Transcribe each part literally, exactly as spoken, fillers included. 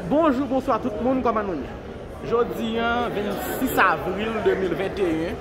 Bonjou, bonswa tout moun, kòman nou ye? Jodi a, vennsis avril de mil venteyen,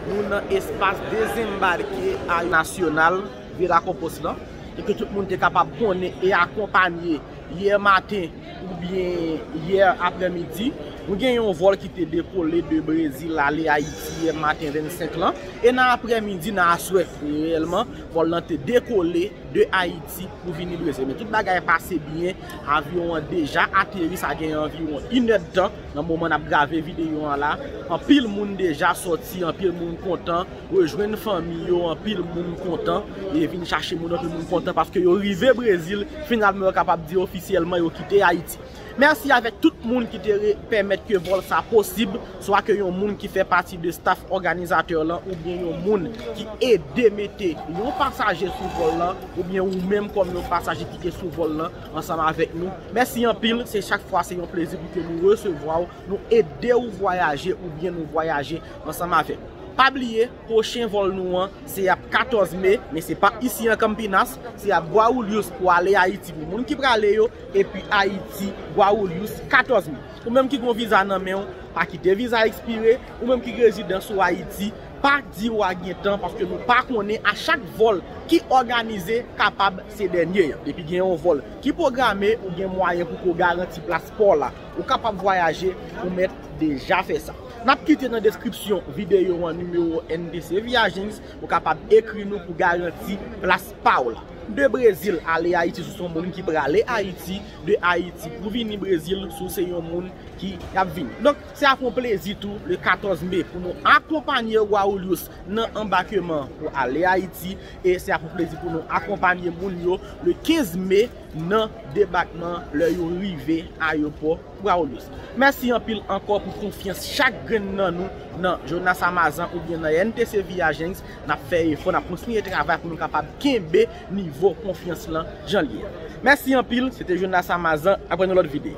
nou nan espas dezenbake a nasyonal Vilacopos lan, e ke tout moun te kapab konnen e akonpanye yè maten oubyen yè aprèmidi. Nou gen yon vòl ki te dekole de Brezil ale Ayiti yè maten vennsenk lan, e nan aprèmidi, nan aswè, reyèlman, vòl lan te dekole de Ayiti pou vini Brezil. Men tout bagay pase byen, avyon an deja ateri, sa gen anviwon inèdtan nan moman n ap grave videyo an la. Anpil moun deja sòti, anpil moun kontan, rejwenn fanmi yo, anpil moun kontan, e vin chache moun, anpil moun kontan paske yo rive Brezil, finalman yo kapab di ofisyèlman yo kite Ayiti. Mèsi avèk tout moun ki te re-, pèmèt ke vòl sa posib, swa ke yon moun ki fè pati de staff òganizatè lan, oubyen yon moun ki ede mete yon pasaje sou vòl lan, oubyen ou menm kòm yon pasaje ki te sou vòl lan ansanm avèk nou. Mèsi anpil, se chak fwa se yon plezi pou ke nou resevwa w, nou ede w vwayaje oubyen nou vwayaje ansanm avèk ou. Pa bliye, pwochen vòl nou an, se ap katòz me, men se pa isi an Campinas, se ap Guarulhos pou ale Ayiti pou moun ki prale yo, epi Ayiti, Guarulhos, katòz me. Ou menm ki gon viza nan men w, pa kite viza ekspire, ou menm ki rezidans ou Ayiti, pa di w a gen tan, paske nou pa konnen a chak vòl ki òganize kapab se dènye an. Depi gen yon vòl ki pwograme, ou gen mwayen pou ke w garanti plas pa w la. Ou kapab vwayaje, ou mèt deja fè sa. N ap kite nan deskripsyon videyo an nimewo N T C Viagens, ou kapab ekri nou pou garanti plas pa w la. De Brezil ale Ayiti si w se yon moun ki prale Ayiti, de Ayiti pou vini Brezil si w se yon moun ki ap vini. Donk, se ap yon plezi tou le katòz me pou nou akonpanye Guarulhos nan anbakeman pou ale Ayiti, e se ap yon plezi pou nou akonpanye moun yo le kenz me nan debakman lè yo rive ayewopò Guarulhos. Mèsi anpil ankò pou konfyans chak grenn nan nou nan Jonas Amazan oubyen nan N T C Viagens. N ap fè efò, n ap kontinye travay pou nou kapab kenbe nivo konfyans lan jan l ye. Mèsi anpil, se te Jonas Amazan, ap wè nan lòt videyo.